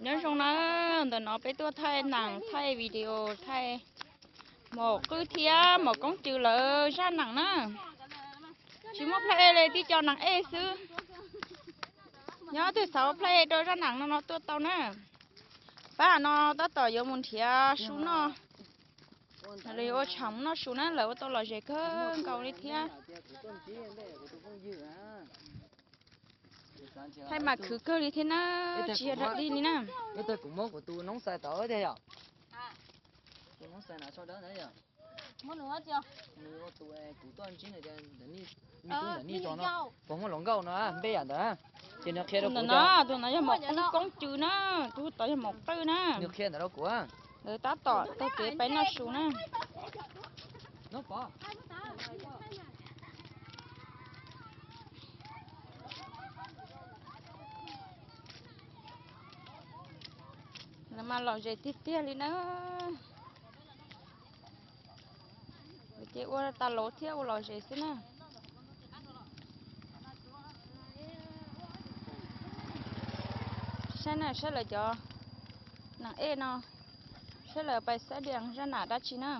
Nyob zoo na, ntawm no peb tuaj thaij nam thaij video thaij maum qwj thiab maum koob cws lawv zaj nam na. Tsis muaj plhaij ej li, tib co nam ej xwb. Nyob twg xav ua plhaij ej rau zaj nam no no tuaj tau na. Pab no tab tom yuav mus nrhiav su noj, los yuav ua tshav noj su na, lawv ua tau lom zem kawg nkaus li thiab. Thaij mas khwv kawg li thiab na, tsis yog dawb dig li na. Kuv muab kuv tus noob xais tod tiag yom. Tus noob xais na sau dawb ntawd yom. Nws ua tus kuv tuaj ntsib nws tias ntawm nej, me tub ntawm nej tso no, puas muaj hluas nkauj no npe yam ntawd. Ces nws qhia rau kuv no, tus no yog maum koob cws na, tus tod yog maum qwj na. Nws qhia ntawd rau kuv. Lawv tab tom taug kev pais noj su na. Lawv mas lom zem tiag tiag li na. Ces ua tas lauv thiab ua lom zem xwb na. Saib na, saib lawv cov nam ej no, saib lawv pais xab dias zaj nam dab tsi na.